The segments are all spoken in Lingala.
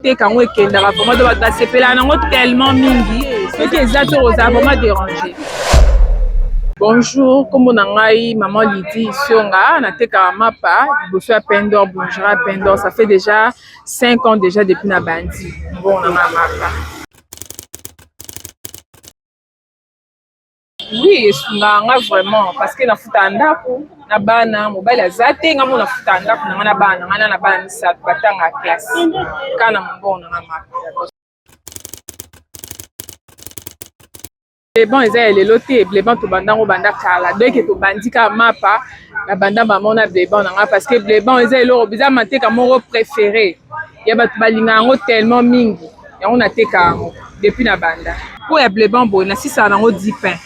Teka yango ekendaka vraiment, donc bato basepelaka nango tellement mingi, soki eza te ozala vraiment déranger. Bonjour, nkombo na ngai maman Lydie Sionga, natekaka mapa liboso ya Pain d'Or, boulangerie ya Pain d'Or. Ça fait déjà 5 ans déjà depuis na bandi mbongo na ngai mapa. Oui, esungaka nga vraiment parce que nafutaka ndako na bana, mobali aza te, nga mo nafutaka ndako na nga na bana na nga na bana misato batanga classe kaka na mombongo na nga mapa. Bleban eza ya lelo te, bleban tobanda yango banda kala, donc tobandi kaka mapa na banda mama na bleban na nga parce que bleban eza eloko eza mateka moko préféré ya bato balingaka yango tellement mingi, yango nateka yango depuis na banda. Po ya bleban boye nasisaka nango 10 pain,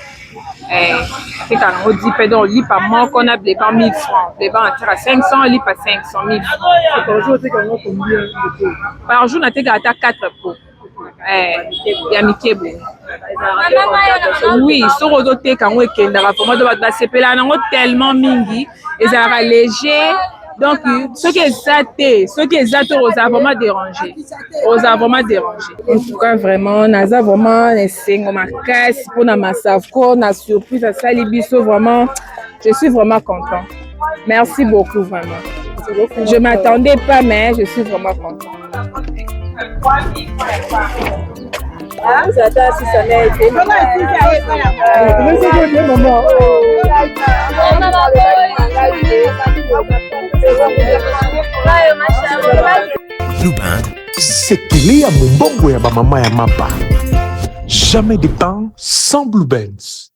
natekaka nango 10 pain, donc lipa moko na bleban 1000 francs, bleban natiaka 500, lipa 500, 1000 francs. Par jour otekaka yango combien de pots? Par jour natekaka ata 4 pots ya mike boye. Oui, soki ozoteka yango ekendaka vraiment, donc bato basepelaka nango tellement mingi, ezalaka léger, donc soki eza te, soki eza te ozala vraiment déranger, ozala vraiment déranger. En tout cas vraiment naza vraiment na esengo makasi mpona Masavco na surprise asali biso, vraiment je suis vraiment content, merci beaucoup vraiment. Je m'attendais pas mais je suis vraiment content. Blue Band, sekele ya mombongo ya bamama ya mapa. Jamais de pain sans Blue Bands.